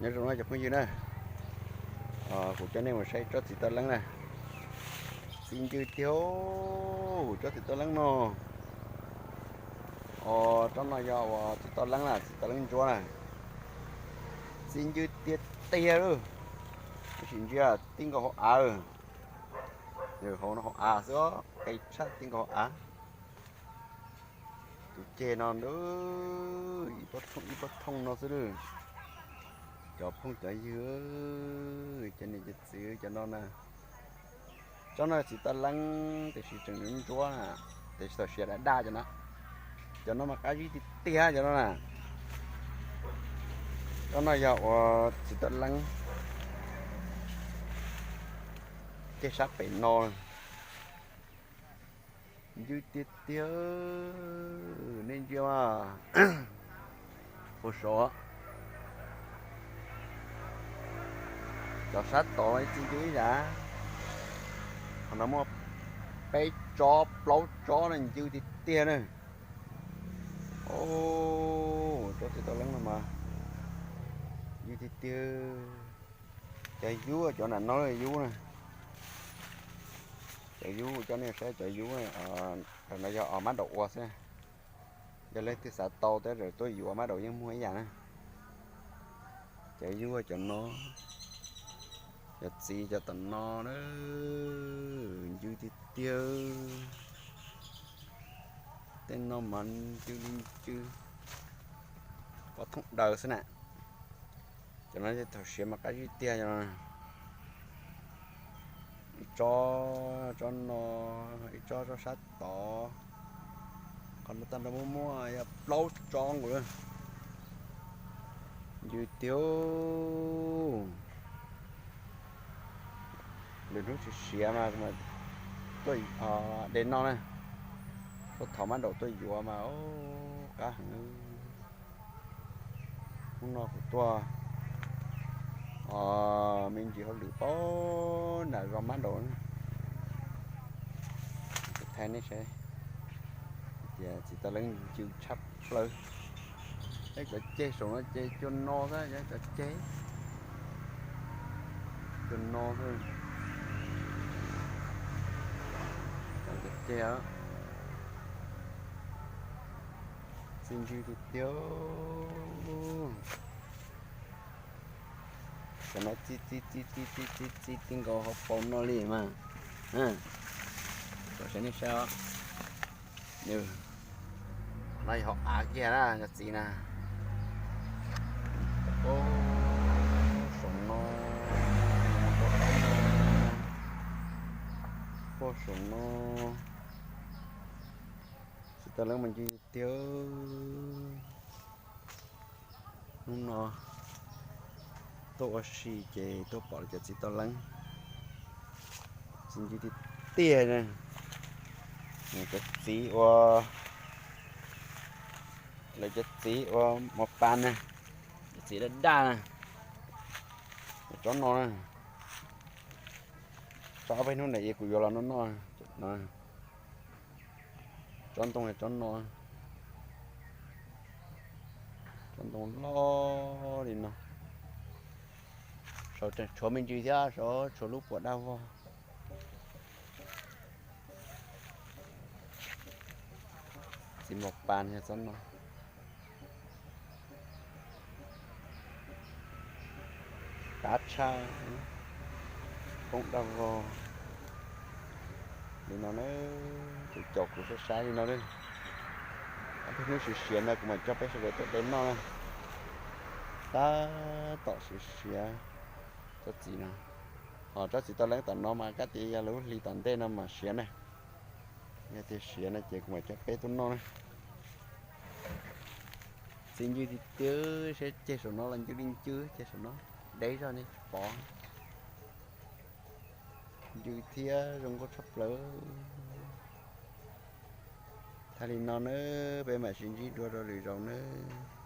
Nyob zoo no cov phooj ywg na, kuv coj nej mus saib tsob txiv toj leeb na. Txi ncw tiag, tsob txiv toj leeb no. Os, tsob no yog uas txiv toj leeb na, txiv toj leeb ntsuab na. Txi ncw tiag tiag lawm. Sim ntsia tib nkaus hauv av. Hauv no hauv av xwb, qe tshaj tib nkaus hauv av. Tus ceg no ib pob thooj ib pob thooj no xwb lawm. Cov phooj cov ywg, cov niam cov txiv, cov no na, tsob no txiv toj leeb tiam sis tseem ntsuab na, tiam sis thaum siav daj daj cov no. Cov no mas qab zib tiag tiag cov no na. Tsob no yog uas txiv toj leeb ceg sab pem no. Ncw tiag tiag, nej ntsia mas. Puag saud, cov sab tod txi ncw ib yam. Qhov no muaj peb tsob plaub tsob no ncw tiag tiag na. Os, tsob txiv toj leeb no mas ncw tiag tiag. Cov yub, cov nram no yub na. Cov yub, coj nej saib cov yub. Ntawm no yog os mab daum ua xwb. Yog leej twg xav tau tab tom tuaj yuav mab daum yeej muaj ib yam na. Cov yub cov no, cov txiv cov tom no na, ncw tiag tiag. Tej no mas ncw li ncw, pov thooj daws xwb na. Cov no thaum siav mas qab zib tiag cov no. Ib tsob, tsob no, ib tsob, tsob sab tod. Qhov no tag nrho muaj muaj yog plaub tsob nkaus. Ncw tiag. Lwm hnub tsis siav mas tuaj de noj na. Tuaj thov mab daum tuaj yuav mas qab heev. Hnub no kuv tuaj me ntsis hauj lwm pab nram zos mab daum. Kuv thaij nej saib tias txiv toj leeb ncw tshaj plaws. Eb, cov ceg saum no ces cua no xwb, cov ceg, cua no xwb. Cov ceg, txi ncw tiag tiag. Cov no txi txi txi txi txi txi txi tib nkaus hauv paus no li mas. Kom saib nej saib os. No yog hauv av kiag na, cov txiv na. Puag saum no, puag saum no. Txiv toj leeb mas ncw tiag tiag. Hnub no tuaj ua si ces tuaj pom cov txiv toj leeb, txi ncw tiag tiag. Cov txiv ua, lawv cov txiv ua mos pas na, cov txiv daj daj na. Tsob no na, tsob ob peb hnub ntawd kuv yuav los noj noj. Tsob ntoo, tsob no, tsob ntoo loj li no. Saum tseem tshuav me ntsis thiab, saum tshuav lub puas daj vog. Txiv mos pas yog tsob no. Qab tshaj, poob daj vog li no na. Kuv caum kuv saib saib li no na. Ob peb hnub siav siav no kuv mam coj peb sawv daws tuaj de noj na. Tab tom siav siav tsob txiv no. Ho tsob txiv toj leeb tom no mas kab tias yog lub hlis tom ntej no mam siav na. Yog tias siav no ces kuv mam coj peb tuaj noj na. Txi ncw tiag tiag, saib ceg saum no los ncw li ncw, ceg saum no deb zog ne tsis pom. Ncw thiab zoo nkauj tshaj plaws. Thaij li no nawb, peb mam sib ntsib dua rau lwm zaus nawb.